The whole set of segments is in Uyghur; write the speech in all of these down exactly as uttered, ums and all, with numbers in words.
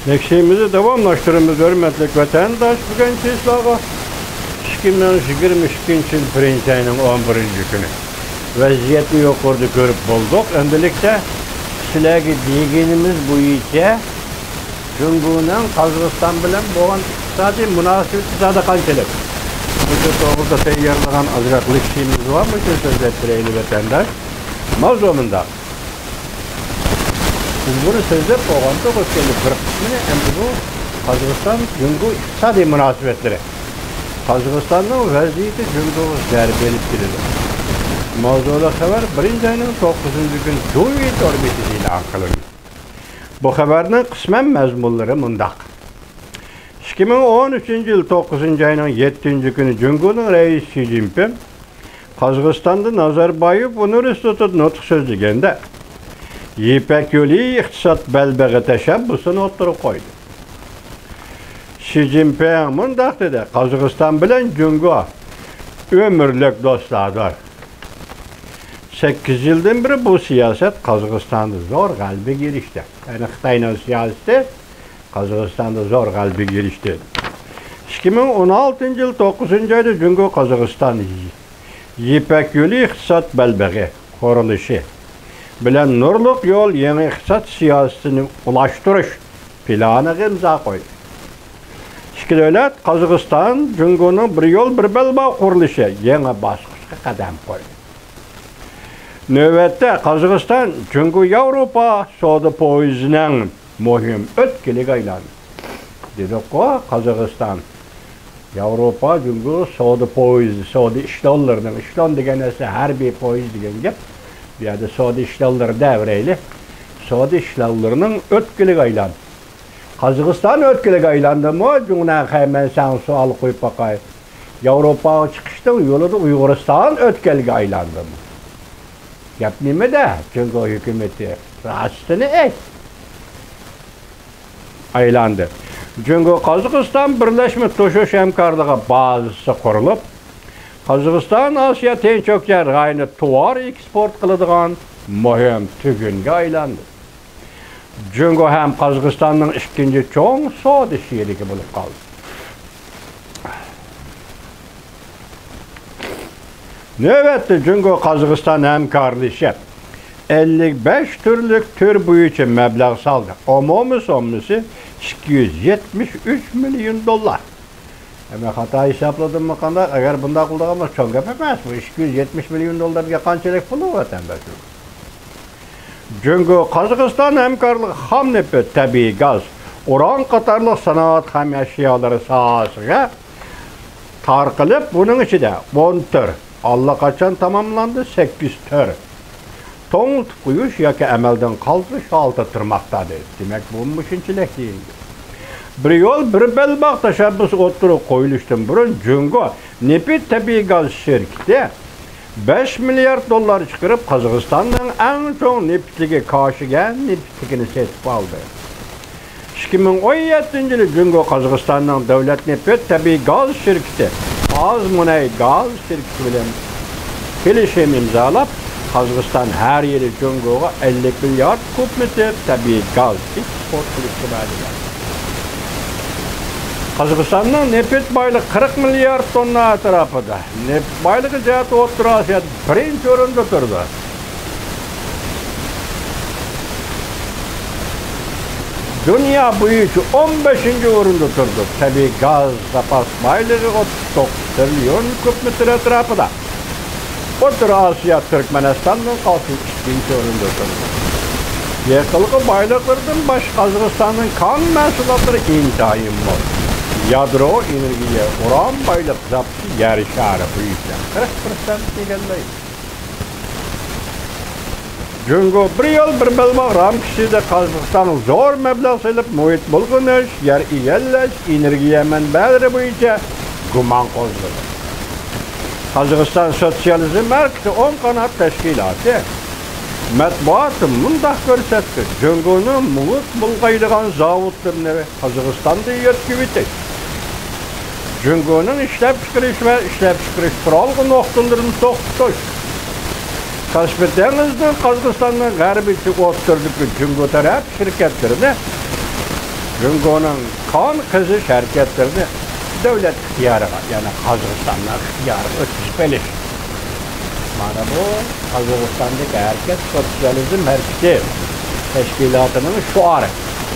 لېكسىيىمىزنى داۋاملاشتۇرىمىز، ھۆرمەتلىك ۋەتەنداش. بۈگۈن سىلەرگە ئىككى مىڭ يىگىرمە ئىككىنچى يىل بىرىنچى ئاينىڭ ئون بىرىنچى كۈنى ۋەزىيەتنى يۇقىرىدا كۆرۈپ بولدۇق. ئەمدىلىكتە سىلەرگە دېگىنىمىز بويىچە جۇڭگونىڭ قازاقىستان بىلەن بولغان ئىقتىسادىي مۇناسىۋىتى زادى قانچىلىك؟ مۇشۇ توغرىدا تەييارلىغان ئازراق لېكسىيىمىز بار، مۇشۇنى سۆزلەپ بېرەيلى، ۋەتەنداش. ماۋزۇ مۇنداق. بىز بۇنى سۆزلەپ بولغانتۇق، ئۆتكەندە بىر قىسمىنى. ئەمدى بۇ قازاقىستان جۇڭگو ئىقتىسادىي مۇناسىۋەتلىرى. قازاقىستاننىڭ ۋەزىيىتى جۇڭگوغا زەربە ئېلىپ كېلىدۇ. ماۋزۇلۇق خەۋەر بىرىنچى ئاينىڭ توققۇزىنچى كۈنى دۇيۈن تور بېتىدە ئېلان قىلىندى. بۇ خەۋەرنىڭ قىسمەن مەزمۇنلىرى مۇنداق. ئىككى مىڭ ئون ئۈچىنچى يىل توققۇزىنچى ئاينىڭ يەتتىنچى كۈنى جۇڭگونىڭ رەئىسى شى جىنپىڭ قازاقىستاندا نازاربايېۋ ئۇنىۋېرسىتېتىدا نۇتۇق سۆزلىگەندە، يىپەك يولى ئىقتىساد بەلبېغى تەشەببۇسىنى ئوتتۇرىغا قويدى. شى جىنپىڭ مۇنداق دېدى: «قازاقىستان بىلەن جۇڭگو ئۆمۈرلۈك دوستلاردۇر. سەككىز يىلدىن بېرى بۇ سىياسەت قازاقىستاندا زور غەلىبىگە ئېرىشتى.» يەنى خىتاينىڭ سىياسىتى قازاقىستاندا زور غەلىبىگە ئېرىشتى. ئىككى مىڭ ئون ئالتىنچى يىل توققۇزىنچى ئايدا جۇڭگو قازاقىستان يىپەك يولى ئىقتىساد بەلبېغى قۇرۇلۇشى بىلەن نۇرلۇق يول يېڭى ئىقتىساد سىياسىتىنى ئۇلاشتۇرۇش پىلانىغا ئىمزا قويدى. ئىككى دۆلەت قازاقىستان جۇڭگونىڭ بىر يول بىر بەلباغ قۇرۇلۇشى يېڭى باسقۇچقا قەدەم قويدى. نۆۋەتتە قازاقىستان جۇڭگو ياۋروپا سودا پويىزىنىڭ مۇھىم ئۆتكىلىگە ئايلاندى. دېدۇققۇ، قازاقىستان ياۋروپا جۇڭگو سودا پويىزى، سودا ئىشلانلىرىنىڭ، ئىشلان دېگەن نەرسە ھەربىي پويىز دېگەن گەپ. بۇ يەردە سودا ئىشلانلىرى دەۋرەيلى. سودا ئىشلانلىرىنىڭ ئۆتكىلىگە ئايلاندى. قازاقىستان ئۆتكىلىگە ئايلاندىمۇ؟ جۇڭنەن خەيمەن ساڭا سوئال قويۇپ باقاي. ياۋروپاغا چىقىشنىڭ يولىدا ئۇيغۇرىستان ئۆتكەلگە ئايلاندىمۇ؟ گەپ نېمىدە؟ جۇڭگو ھۆكۈمىتى راستىنى ئېيت. ئايلاندى. جۇڭگو قازاقىستان بىرلەشمە توشۇش ھەمكارلىقى بازىسى قۇرۇلۇپ، قازاقىستان ئاسىيا تىنچ ئوكيان رايونىدا تاۋار ئېكسپورت قىلىدىغان مۇھىم تۈگۈنگە ئايلاندى. جۇڭگو ھەم قازاقىستاننىڭ ئىككىنچى چوڭ سودا شېرىكى بولۇپ قالدى. نۆۋەتتە جۇڭگو قازاقىستان ھەمكارلىشىپ، ئەللىك بەش تۈرلۈك تۈر بويىچە مەبلەغ سالدى. ئومۇمىي سوممىسى ئىككى يۈز يەتمىش ئۈچ مىليون دوللار. ئەمما خاتا ھېسابلىدىممۇ قانداق؟ ئەگەر بۇنداق قىلىدىغان بولسا، چوڭ گەپ ئەمەس بۇ. ئىككى يۈز يەتمىش مىليون دوللار دېگەن قانچىلىك پۇل ئۇ، ۋەتەنداشلار؟ جۇڭگو قازاقىستان ھەمكارلىقى خام نېفىت، تەبىئىي گاز، ئۇران قاتارلىق سانائەت خام ئەشيالىرى ساھەسىگە تارقىلىپ، بۇنىڭ ئىچىدە ئون تۈر ئاللىقاچان تاماملاندى، سەككىز تۈر توڭلىتىپ قويۇش ياكى ئەمەلدىن قالدۇرۇش ھالىتىدە تۇرماقتا، دېدى. دېمەك، بۇ مۇشۇنچىلىك دېيىلدى. بىر يول، بىر بەلباغ تەشەببۇسى ئوتتۇرىغا قويۇلۇشتىن بۇرۇن، جۇڭگو نېفىت تەبىئىي گاز شىركىتى بەش مىليارد دوللار چىقىرىپ، قازاقىستاننىڭ ئەڭ چوڭ نېفىتلىكى كاشىگەن نېفىتلىكىنى سېتىپ ئالدى. ئىككى مىڭ ئون يەتتىنچى يىلى جۇڭگو قازاقىستاننىڭ دۆلەت نېفىت تەبىئىي گاز شىركىتى، ئازمۇنەي گاز شىركىتى بىلەن كېلىشىم ئىمزالاپ، قازاقىستان ھەر يىلى جۇڭگوغا ئەللىك مىليارد كۇب مېتىر تەبىئىي گاز ئېكسپورت قىلىشقا ۋەدە بەردى. قازاقىستاننىڭ نېفىت بايلىقى قىرىق مىليارد توننا ئەتراپىدا. نېفىت بايلىقى جەھەتتە ئوتتۇرا ئاسىيادا بىرىنچى ئورۇندا تۇرىدۇ. دۇنيا بويىچە ئون بەشىنچى ئورۇندا تۇرىدۇ. تەبىئىي گاز زاپاس بايلىقى ئوتتۇز توققۇز تىرىليون كۇب مېتىر ئەتراپىدا. ئوتتۇرا ئاسىيا تۈركمەنىستاندىن قالسۇن ئىككىنچى ئورۇندا تۇرىدۇ. يېقىلغۇ بايلىقلىرىدىن باشقا، قازاقىستاننىڭ كان مەھسۇلاتلىرى ئىنتايىن مول. يادرو ئېنېرگىيە، ئۇران بايلىق زاپىسى يەر شارى بويىچە قىرىق پىرسەنت ئىگىلەيدۇ. جۇڭگو بىر يول، بىر بەلباغ رامكىسىدا قازاقىستانغا زور مەبلەغ سېلىپ، مۇھىت بۇلغىنىش، يەر ئىگىلەش، ئېنېرگىيە مەنبەلىرى بويىچە گۇمان قوزغىدى. قازاقىستان سوتسىيالىزم ھەرىكىتى ئوڭ قانات تەشكىلاتى مەتبۇئاتى مۇنداق كۆرسەتتى: جۇڭگونىڭ مۇھىت بۇلغايدىغان زاۋۇتلىرىنى قازاقىستاندا يۆتكىۋېتىش، جۇڭگونىڭ ئىشلەپچىقىرىش ۋە ئىشلەپچىقىرىش تۇرالغۇ نۇقتىلىرىنى توختىتىش، كاسپىي دېڭىزىنىڭ قازاقىستاننىڭ غەربىي ئوتتۇرىدىكى جۇڭگو تەرەپ شىركەتلىرىنى جۇڭگونىڭ قان قېزىش ھەرىكەتلىرىنى دۆلەت ئىختىيارىغا، يەنى قازاقىستاننىڭ ئىختىيارىغا ئۆتكۈزۈپ بېرىش. مانا بۇ قازاقىستاندىكى ھەرىكەت سوتسىيالىزم ھەرىكىتى تەشكىلاتىنىڭ شوئارى.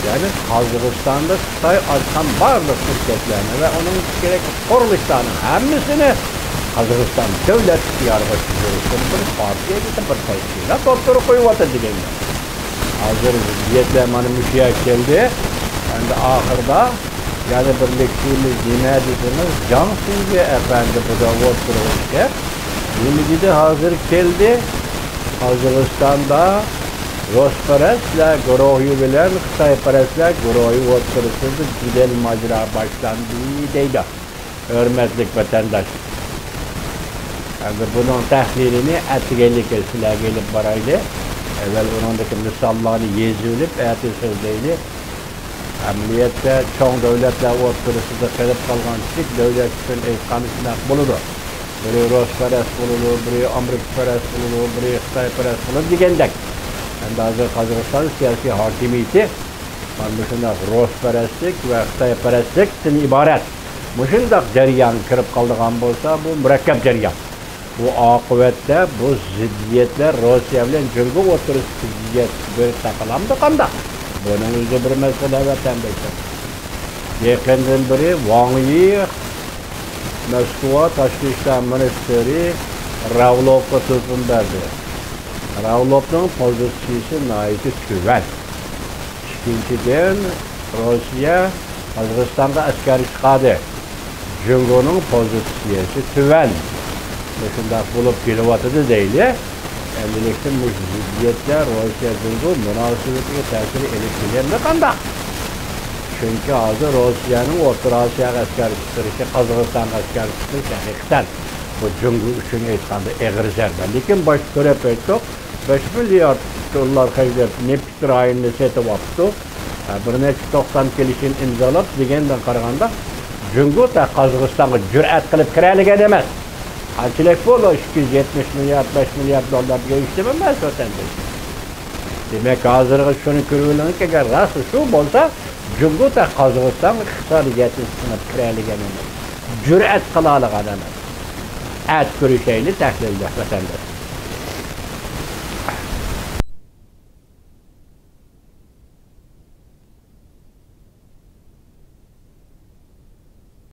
يەنى قازاقىستاندا خىتاي ئاچقان بارلىق شىركەتلەرنى ۋە ئۇنىڭ كېرەك قۇرۇلۇشلارنىڭ ھەممىسىنى قازاقىستان دۆلەت ئىختىيارىغا ئۆتكۈزۈش بىر پارتىيە، بىر تەشكىلات ئوتتۇرىغا قويۇۋاتىدۇ دېگەن گەپ. ھازىر زىددىيەتلەر مانا مۇشۇ يەرگە كەلدى. ئەمدى ئاخىردا يەنە بىرلىكچىمىز نېمە دېسىڭىز، جاڭ سىڭگې ئەپەندى بۇدا ئوتتۇرىغا چىقىپ، نېمە دېدى؟ ھازىر كەلدى. قازاقىستاندا رۇسپەرەسلەر گۇرۇھى بىلەن خىتايپەرەسلەر گۇرۇھى ئوتتۇرىسىدا جېدەل ماجىرا باشلاندى دەيدۇ. ھۆرمەتلىك ۋەتەنداش، ئەمدى بۇنىڭ تەھلىلىنى ئەتىگەنلىككە سىلەرگە ئېلىپ بارايلى. ئەۋۋەل ئۇنىڭدىكى مىساللارنى يېزىۋېلىپ، ئەتە سۆزلەيلى. ئەمەلىيەتتە، چوڭ دۆلەتلەر ئوتتۇرىسىدا قېلىپ قالغان كىچىك دۆلەت ئۈچۈن ئېيتقاندا شۇنداق بولىدۇ. بىرى رۇسپەرەس بولىدۇ، بىرى ئامېرىكىپەرەس بولىدۇ، بىرى خىتايپەرەس بولىدۇ دېگەندەك. ئەمدى ھازىر قازاقىستان سىياسىي ھاكىمىيىتى مانا مۇشۇنداق رۇسپەرەسلىك ۋە خىتايپەرەسلىكتىن ئىبارەت مۇشۇنداق جەريانغا كىرىپ قالىدىغان بولسا، بۇ مۇرەككەپ جەريان. بۇ ئاقىۋەتتە بۇ زىددىيەتلەر روسىيە بىلەن جۇڭگو ئوتتۇرىسىدا زىددىيەت بېرىپ تاقىلامدۇ قانداق؟ بۇنىڭ ئۆزى بىر مەسىلە، ۋەتەنداشلار. يېقىندىن بېرى ۋاڭ يى مەسكۇۋا تاشقى ئىشلار مىنىستىرى راۋلوفقا تېلېفون بەردى. راۋلوفنىڭ پوزىتسىيىسى ناھايىتى تۆۋەن. ئىككىنچىدىن، روسىيە قازاقىستانغا ئەسكەر چىقاردى. جۇڭگونىڭ پوزىتسىيەسى تۆۋەن. مۇشۇنداق بولۇپ كېلىۋاتىدۇ دەيلى. ئەمدىلىكتە مۇشۇ زىددىيەتلەر روسىيە جۇڭگو مۇناسىۋىتىگە تەسىر ئېلىپ كېلەمدۇ قانداق؟ چۈنكى ھازىر روسىيەنىڭ ئوتتۇرا ئاسىياغا ئەسكەر چىقىرىشى، قازاقىستانغا ئەسكەر چىقىرىشى ھەقىقەتەن بۇ جۇڭگو ئۈچۈن ئېيتقاندا ئېغىر زەربە. لېكىن باشتا كۆرۈپ ئۆتتۇق، بەش مىليارد دوللار خەجلەپ نېفىت رايونىنى سېتىۋاپتۇ. ھە، بىر نەچچە توختام كېلىشىم ئىمزالاپ دېگەندىن قارىغاندا، جۇڭگو تا قازاقىستانغا جۈرئەت قىلىپ كىرەلىگەن ئەمەس. قانچىلىك بۇ؟ ئىككى يۈز يەتمىش مىليارد، بەش مىليارد دوللار دېگەن ئىش ئەمەس، ۋەتەنداش. دېمەك، ھازىرغىچە شۇنى كۆرۈۋېلىڭكى، ئەگەر راستلا شۇ بولسا، جۇڭگو تا قازاقىستانغا ئىقتىسادىي جەھەتتىن سىڭىپ كىرەلىگەن ئەمەس. جۈرئەت قىلالىغان ئەمەس. ئەتە كۆرۈشەيلى، تەھلىلدە ۋەتەنداش.